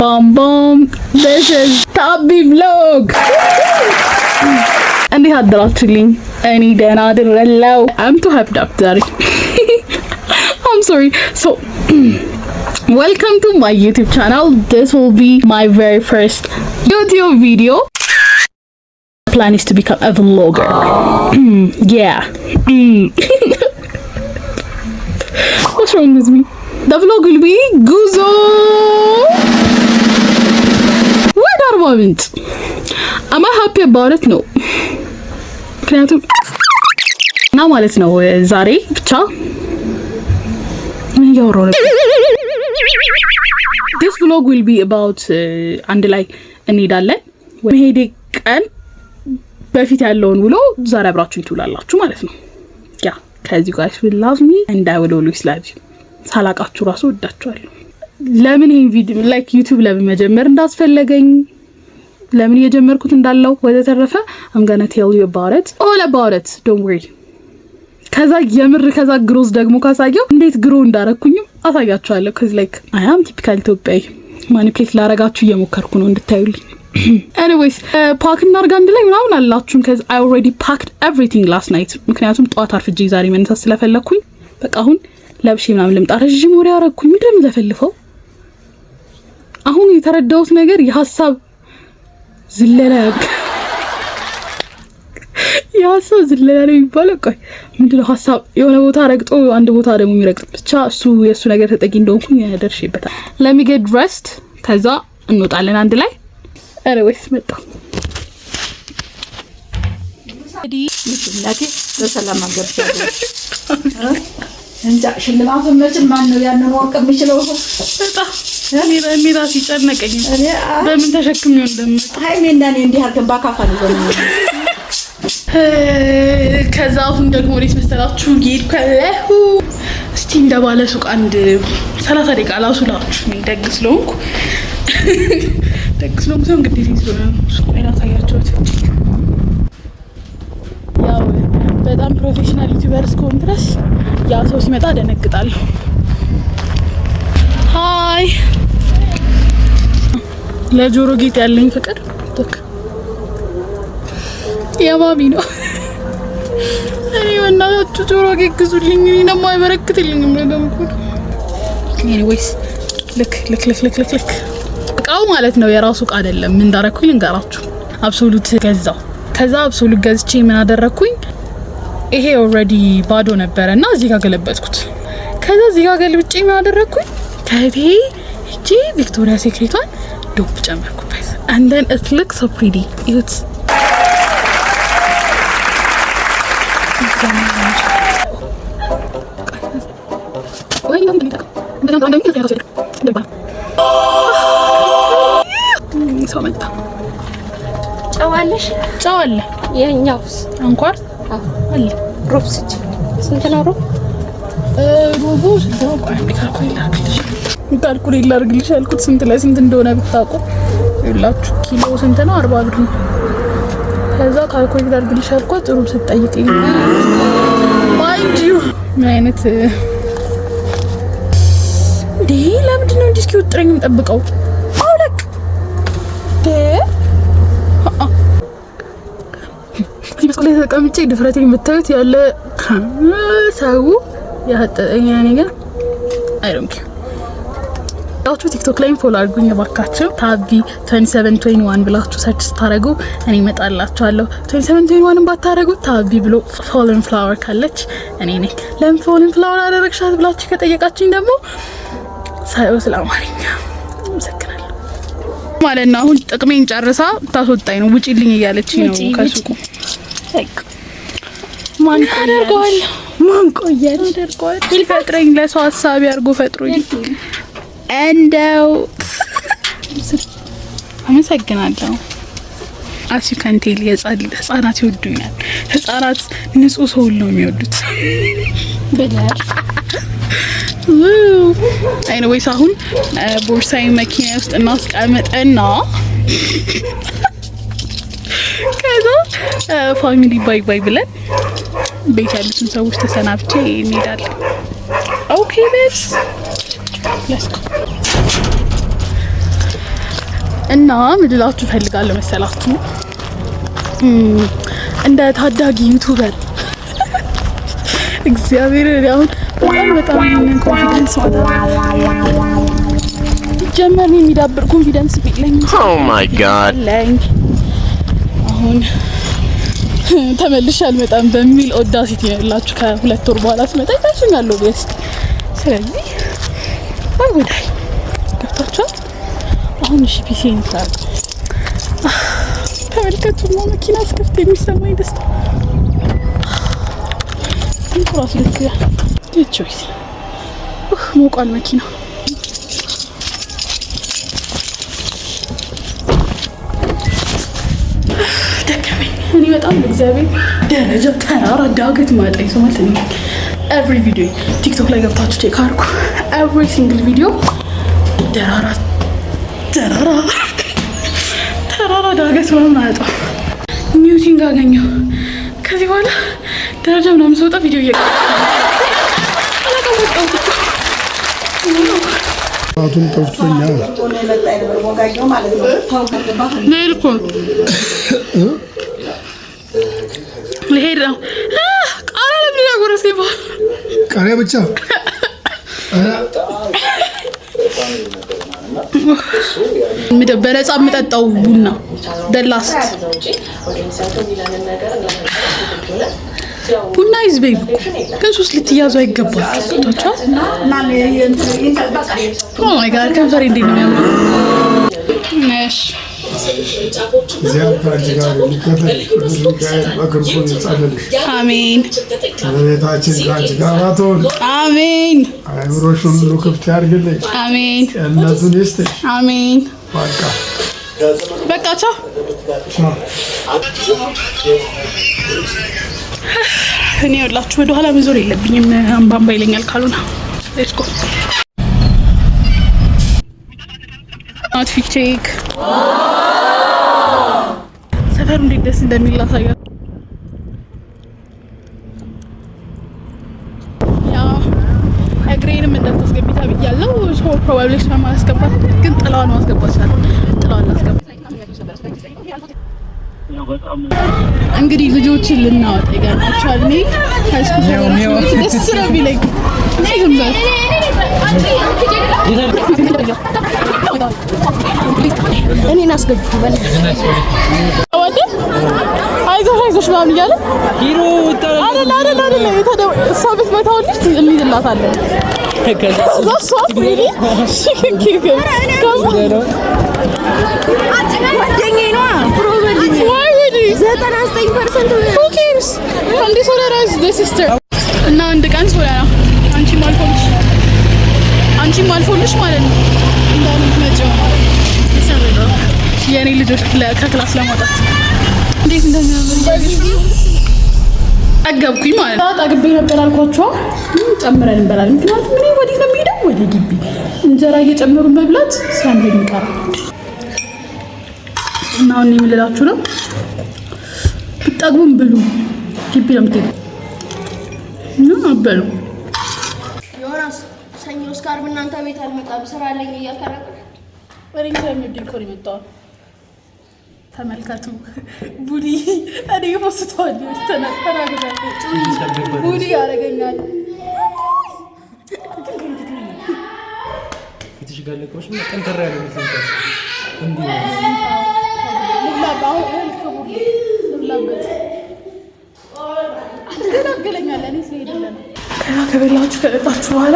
Bam bam, this is ታቢ vlog። እንዴት አደራችሁልኝ? እኔ ደህና አድሬያለሁ። I'm too hyped up ዛሬ። I'm sorry. So welcome to my YouTube channel. This will be my very first YouTube video. Plan is to become a vlogger. Yeah. What's wrong with me? The vlog will be ጉዞ ወደ አርባ ምንጭ። Am I happy about it? No. ምክንያቱም እና ማለት ነው ዛሬ ብቻ ምን እያወራሁ ነበር? This vlog will be about አንድ ላይ እንሄዳለን። መሄዴ ቀን በፊት ያለውን ውሎ ዛሬ አብራችሁኝ ትውላላችሁ ማለት ነው። Yeah, 'cause you guys will love me and I will always love you። ሳላቃችሁ ራሱ ወዳችኋለሁ። ለምን ይሄን ቪዲዮ like YouTube ለምን መጀመር እንዳስፈለገኝ፣ ለምን እየጀመርኩት እንዳለው ወዘተረፈ I'm gonna tell you about it, all about it, don't worry። ከዛ የምር ከዛ growth ደግሞ ካሳየው እንዴት grow እንዳረኩኝም አሳያችኋለሁ። 'Cause like I am typical ኢትዮጵያዊ፣ manipulate ላረጋችሁ እየሞከርኩ ነው እንድታዩልኝ። Anyways, pack እናርጋ አንድ ላይ ምናምን አላችሁም። 'Cause I already packed everything last night። ምክንያቱም ጠዋት አርፍጄ ዛሬ መነሳት ስለፈለግኩኝ በቃ አሁን ለብሼ ምናምን ልምጣ። ረዥም ወሬ አረግኩኝ። ምንድን ነው የምለፈልፈው? አሁን የተረዳሁት ነገር የሀሳብ ዝለላ ነው የሚባለው። ቆይ ምንድነው ሀሳብ የሆነ ቦታ ረግጦ አንድ ቦታ ደግሞ የሚረግጥ፣ ብቻ እሱ የእሱ ነገር ተጠቂ እንደሆንኩኝ ደርሼበታል። Let me get dressed፣ ከዛ እንወጣለን አንድ ላይ። Anyways, መጣሁ። እናቴ በሰላም አገብቻለሁ። እንጃ ሽልማቱን መቼም ማን ነው ያንን ወርቅ የሚችለው ሰው? በጣም እኔ ራሴ ጨነቀኝ። እኔ በምን ተሸክሜው እንደምመጣ። ሀይሜ እና እኔ እንዲህ አድርገን ባካፋ ነው ይዘን። ከዛ አሁን ደግሞ ወዴት መሰላችሁ እየሄድኩ ያለሁ? እስቲ እንደ ባለ ሱቅ አንድ 30 ደቂቃ ላሱላችሁ። እኔ ደግ ስለሆንኩ ሲሆን ግዴታ ስለሆነ ነው። ሱቅ ላይ ላሳያችሁት። ያው በጣም professional YouTuber እስከሆን ድረስ ያ ሰው ሲመጣ ደነግጣለሁ። Hi፣ ለጆሮ ጌጥ ያለኝ ፍቅር ቶክ የማሚ ነው። እኔ በእናታችሁ ጆሮ ጌጥ ግዙልኝ። እኔ ደግሞ አይበረክትልኝም ነገር እኮ ነው። Anyways, ልክ ልክ ልክ ልክ ልክ ልክ እቃው ማለት ነው የራሱ እቃ አይደለም። ምን እንዳረኩኝ ልንገራችሁ። Absolute ገዛው። ከዛ Absolute ገዝቼ ምን አደረኩኝ? ይሄ already ባዶ ነበረ እና እዚህ ጋር ገለበጥኩት። ከዛ እዚህ ጋር ገልብጬ ምን አደረኩኝ? ከእህቴ ሂጂ Victoria Secret ቷን ዶፕ ጨመርኩበት። And then it looks so pretty። እዩት። ሰው መጣ። ጨው አለሽ? ጨው አለ። የኛውስ? አንኳር አለ። ሩብ ስጭ። ስንት ነው ሩብ? ሩቡ ስንት ነው? ቆይ አንዴ calculate ላድርግልሽ። Calculate ላድርግልሽ ያልኩት ስንት ለስንት እንደሆነ ብታውቁ። ይኸውላችሁ ኪሎ ስንት ነው? 40 ብር ነው። ከዛ calculate ላድርግልሽ ያልኳት ሩብ ስትጠይቅኝ፣ mind you፣ ምን አይነት እንዴ! ለምንድን ነው እንዲህ እስኪወጥረኝ የምጠብቀው? አውለቅ። እዚህ መስኮት ላይ ተቀምጬ ድፍረቴን የምታዩት ያለ ሰው ያጠጠኛ። እኔ ግን I don't care። ያችሁ TikTok ላይም follow አድርጉኝ እባካችሁ። ታቢ 2721 ብላችሁ search ስታደርጉ እኔ እመጣላችኋለሁ። 2721 ባታደርጉ ታቢ ብሎ fallen flower ካለች እኔ ነኝ። ለምን fallen flower አደረግሻት ብላችሁ ከጠየቃችሁኝ ደግሞ ሳየው ስለ አማርኛ አመሰግናለሁ ማለት ነው። አሁን ጥቅሜን ጨርሳ ታስወጣኝ ነው። ውጪልኝ እያለች ነው ከሱቁ። ማን አደርገዋለሁ? ማን ቆያል? አደርገዋለሁ። ፈጥረኝ ለሰው ሀሳቢ አድርጎ ፈጥሮኝ እንደው አመሰግናለሁ። As you can tell ህጻናት ይወዱኛል። ህጻናት ንጹህ ሰው ነው የሚወዱት። ብለሽ። Anyways, አሁን ቦርሳዬ መኪና ውስጥ እናስቀምጥና ከዛ family bye bye ብለን ቤት ያሉትን ሰዎች ተሰናብቼ እንሄዳለን። Okay babes, let's go። እና ምን ልላችሁ እፈልጋለሁ መሰላችሁ፣ እንደ ታዳጊ YouTuber እግዚአብሔር አሁን በጣም በጣም ይሄንን confidence ማጣት ጀመር፣ የሚዳብር confidence ቢለኝ Oh my God. ለኝ አሁን ተመልሼ አልመጣም በሚል audacity ነው ያላችሁ። ከ2 ወር በኋላ ስመጣ ይታችኛለሁ best። ስለዚህ why would I? ገብታችኋል? አሁን እሺ PC እንስራል። ተመልከቱ፣ መኪና ስከፍት የሚሰማኝ ደስታ ራሱ ደስ ይላል። Choice ሞቋል መኪና። ደከመኝ። እኔ በጣም እግዚአብሔር ደረጃ፣ ተራራ፣ ዳገት ማጣኝ ሰው ማለት ነው። Every video ቲክቶክ ላይ ገብታችሁ check አድርጉ። Every single video ደራራ ተራራ ተራራ ዳገት ምናምን አያጣም። New thing አገኘሁ። ከዚህ በኋላ ደረጃ ምናምን ስወጣ ቪዲዮ እየቀ አላውቅም። አቱም ጠፍቶኛል። ልሄድ እኮ ነው። ልሄድ ነው። ቃሪያ ለምንድን ነው ያጎረስከኝ? ቃሪያ ብቻ። በነፃ የምጠጣው ቡና the last ቡና is babe ግን ሶስት ልትያዙ አይገባችሁ። ገብቷችኋል? Oh my God፣ ከንፈሬ እንዴት ነው የሚያምረው! እሺ። እግዚአብሔር ከአንቺ ጋር ይከተልሽ፣ ቅዱስ ሚካኤል በክንፉ ይጸልልሽ፣ አሜን። እመቤታችን ከአንቺ ጋር ትሁን፣ አሜን። አእምሮሽን ሁሉ ክፍት ያድርግልሽ፣ አሜን። ጤንነቱን ይስጥሽ። አሜን። በቃ። በቃ ቻው። ቻው። እኔ ወላችሁ ወደ ኋላ መዞር የለብኝም። አምባምባ ይለኛል ካልሆነ። Let's go. Outfit check። ሰፈሩ እንዴት ደስ እንደሚል ላሳያችሁ። ያው እግሬንም እንዳታስገቢ ተብያለሁ። So probably እሷን ማስገባት ግን ጥላዋን ማስገባት ይችላል። ጥላዋን ላስገባ። እንግዲህ ልጆችን ልናወጣ ይገርማቸዋል። እኔ high school ደስ ነው የሚለኝ። ዝም በል። እኔን አስገቡ። አይዞሽ አይዞሽ ምናምን እያለ አይደለ አይደለ አይደለ እሷ ብትመታው ልጅ እንይዝላታለን። ከዛ እሷ freely she can keep him. ጓደኛዬ ነዋ። Why would he? 99%። Who cares? እንዴ ሶለራ is the sister። እና አንድ ቀን ሶለራ አንቺም አልፎልሽ አንቺም አልፎልሽ ማለት ነው እንዳልመጪው የእኔ ልጆች ከ class ለማውጣት እንዴት እንደሚያምር ጠገብኩኝ ማለት ነው። ጠግቤ ነበር አልኳቸዋ። ጨምረን እንበላለን። ምክንያቱም እኔ ወዴት ነው የሚሄደው? ወደ ግቢ። እንጀራ እየጨመሩ መብላት ሲያምረኝ ይቀራል። እና አሁን የምልላችሁ ነው፣ ብትጠግቡም ብሉ። ግቢ ነው የምትሄዱ እና አበሉ። ዮናስ፣ ሰኞ እስከ ዓርብ እናንተ ቤት አልመጣም፣ ስራ አለኝ እያልክ አልነበር? ወሬ ስለሚወደኝ እኮ ነው የመጣው። ተመልከቱ፣ bully እኔ ፖስተዋል ተናግሬያለሁ። Bully ያደርገኛል። ፊትሽ ጋር ለቆሽ ጠንከር ያለ እንዲህ ነው። ልብላበት፣ አሁን እህል ክቡር ነው። ልብላበት። ትገላገለኛለህ። እኔ ስለሄደለ ነው። ከዛ ከበላችሁ ከጠጣችሁ በኋላ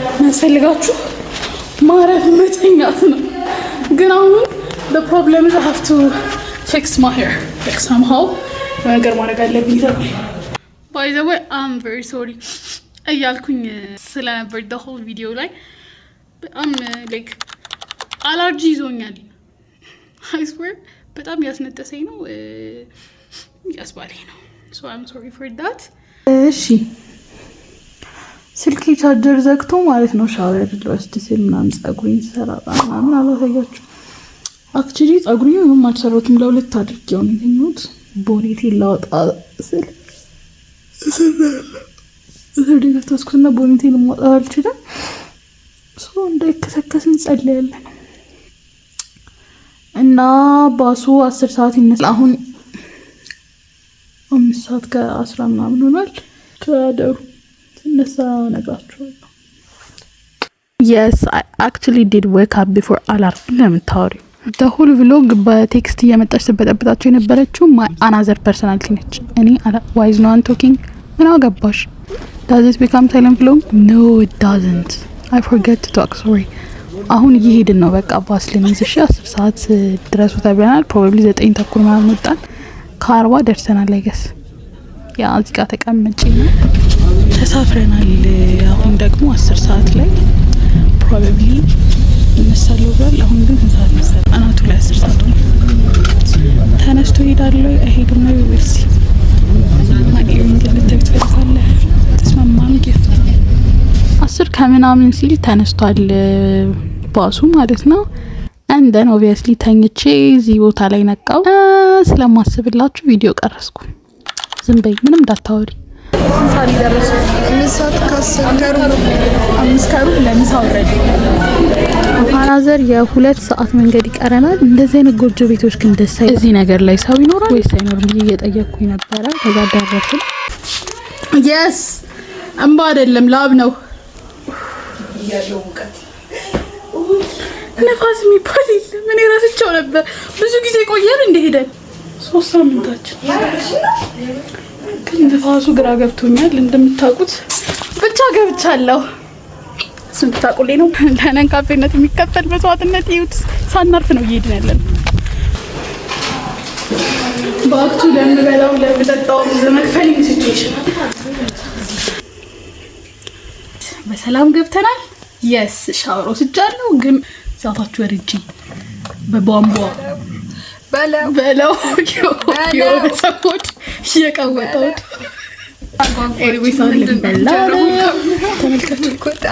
የሚያስፈልጋችሁ ማረፍ መተኛት ነው። ግን አሁን the problem is I have to fix my hair, like somehow ነገር ማድረግ አለብኝ ተብሎ። By the way, I'm very sorry እያልኩኝ ስለነበር the whole video ላይ በጣም like አለርጂ ይዞኛል። I swear በጣም ያስነጠሰኝ ነው፣ ያስባለኝ ነው። So I'm sorry for that። እሺ፣ ስልኬ ቻርጀር ዘግቶ ማለት ነው። ሻወር ልወስድ ስል ምናምን ጸጉሬን ስሰራ ምናምን አላሳያችሁም። Actually ጸጉሬን ምንም አልሰራሁትም። ለሁለት አድርጌው ነው የተኛሁት። ቦኔቴን ላወጣ ስል እስር የከተስኩትና ቦኔቴን ማውጣት አልችልም። So እንዳይከሰከስ እንጸልያለን። እና ባሱ 10 ሰዓት ይነሳል። አሁን 5 ሰዓት ከ10 ምናምን ሆኗል። ተደሩ ስነሳ እነግራችኋለሁ። Yes, I actually did wake up before alarm። ለምታወሪው whole vlog በ text እየመጣች ስበጠብጣቸው የነበረችው another personality ነች። እኔ why is no one talking? ምን አገባሽ? Does it become silent vlog? No, it doesn't. I forget to talk, sorry። አሁን እየሄድን ነው። በቃ ባስ ልንይዝ፣ እሺ፣ 10 ሰዓት ድረሱ ተብለናል። Probably 9:30 ምናምን ወጣን። ከ40 ደርሰናል። I guess yeah፣ እዚህ ጋር ተቀምጬ ነው፣ ተሳፍረናል። አሁን ደግሞ 10 ሰዓት ላይ probably እነሳለሁ ብሏል። አሁን ግን ስንት ሰዓት መሰለህ? አናቱ ላይ 10 ሰዓት ነው። ተነስቶ ሄዳለሁ አይሄድም ነው we'll see። My earring ልታይ ትፈልጋለህ? ተስማማም gift። 10 ከምናምን ሲል ተነስቷል ባሱ ማለት ነው። And then obviously ተኝቼ እዚህ ቦታ ላይ ነቃው። ስለማስብላችሁ ቪዲዮ ቀረስኩ። ዝም በይ፣ ምንም እንዳታወሪ። ስንት ደረሱ? 5 ሰዓት ከ10 ከሩብ። 5:20 ለምሳ ወረድ። Another የ2 ሰዓት መንገድ ይቀረናል። እንደዚህ አይነት ጎጆ ቤቶች ግን ደስ አይልም። እዚህ ነገር ላይ ሰው ይኖራል ወይስ አይኖርም ብዬ እየጠየቅኩኝ ነበረ። ከዛ ደረስን። Yes፣ እንባ አይደለም ላብ ነው። ያለው ሙቀት። ነፋስ የሚባል የለም። እኔ ረስቸው ነበር። ብዙ ጊዜ ቆየን እንደሄደን 3 ሳምንታችን። ግን ነፋሱ ግራ ገብቶኛል። እንደምታውቁት ብቻ ገብቻለሁ። እሱን ታውቁልኝ ነው። ለነን ካፌነት የሚከፈል መስዋዕትነት ይዩት። ሳናርፍ ነው እየሄድን ያለን። በወቅቱ ለምበላው ለምጠጣው ለመክፈል situation በሰላም ገብተናል። Yes፣ ሻወር ወስጃለሁ፣ ግን ዛታችሁ ወርጄ በቧንቧ በለው። በለው፣ የሆነ ሰዎች እየቀወጠው። Anyways፣ አሁን ልንበላ ነው። ተመልከቱ።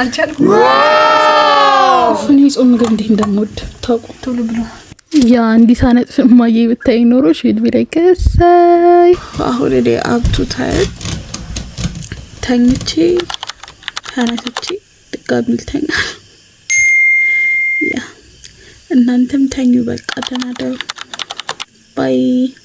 አልቻልኩም። እኔ የጾም ምግብ እንዴት እንደምወድ ታውቁ። ቶሎ ብሎ yeah፣ እንዲህ ሳነጥፍ እማዬ ብታይ ኖሮ she'd be like እሰይ። አሁን እኔ I'm too tired። ተኝቼ ተነስቼ ድጋሚ ልተኛ። Yeah፣ እናንተም ተኙ። በቃ ደህና ደሩ። Bye.